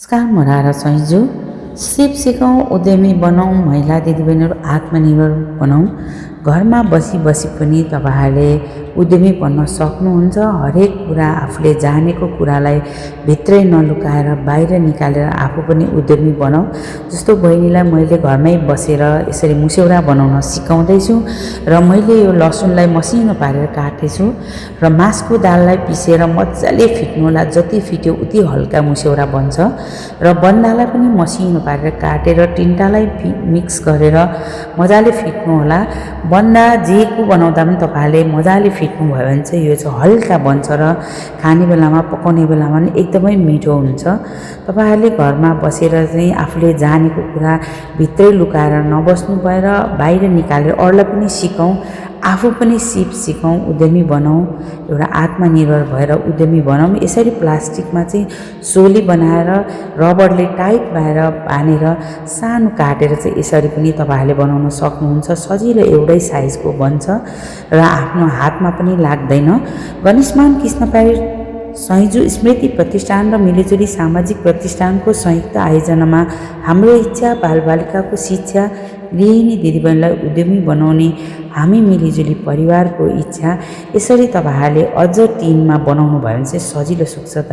नमस्कार, म रारा सैजु। सिप सिकौँ, उद्यमी बनाऊँ, महिला दिदीबहिनीहरू आत्मनिर्भर बनाऊँ। घरमा बसी बसी पनि तपाईँहरूले उद्यमी बन्न सक्नुहुन्छ। हरेक कुरा आफूले जानेको कुरालाई भित्रै नलुकाएर बाहिर निकालेर आफू पनि उद्यमी बनाऊ। जस्तो बहिनीलाई मैले घरमै बसेर यसरी मुसेौरा बनाउन सिकाउँदैछु र मैले यो लसुनलाई मसिनो पारेर काटेछु र मासको दाललाई पिसेर मजाले फिट्नु होला। जति फिट्यो उति हल्का मुसेौरा बन्छ र बन्दालाई पनि मसिनो पारेर काटेर टिन्टालाई मिक्स गरेर मजाले फिट्नु होला। बन्दा जेको बनाउँदा पनि तपाईँहरूले मजाले फिट्नुभयो भने चाहिँ यो चाहिँ हल्का बन्छ र खाने बेलामा पकाउने बेलामा पनि एकदमै मिठो हुन्छ। तपाईँहरूले घरमा बसेर चाहिँ आफूले जानेको कुरा भित्रै लुकाएर नबस्नु भएर बाहिर निकालेर अरूलाई पनि सिकाउँ, आफू पनि सिप सिकौँ, उद्यमी बनाऊँ, एउटा आत्मनिर्भर भएर उद्यमी बनाऊँ। यसरी प्लास्टिकमा चाहिँ सोली बनाएर रबरले टाइट बानेर सानो काटेर चाहिँ यसरी पनि तपाईँहरूले बनाउन सक्नुहुन्छ। सजिलो एउटै साइजको बन्छ र आफ्नो हातमा पनि लाग्दैन। गणेशमान कृष्णपाल सैजु स्मृति प्रतिष्ठान र मिलिजुली सामाजिक प्रतिष्ठानको संयुक्त आयोजनामा हाम्रो इच्छा बालबालिकाको शिक्षा, गृहिणी दिदीबहिनीलाई उद्यमी बनाउने हामी मिलिजुली परिवारको इच्छा। यसरी तपाईँहरूले अझ टिममा बनाउनु भयो भने चाहिँ सजिलो सुक्छ।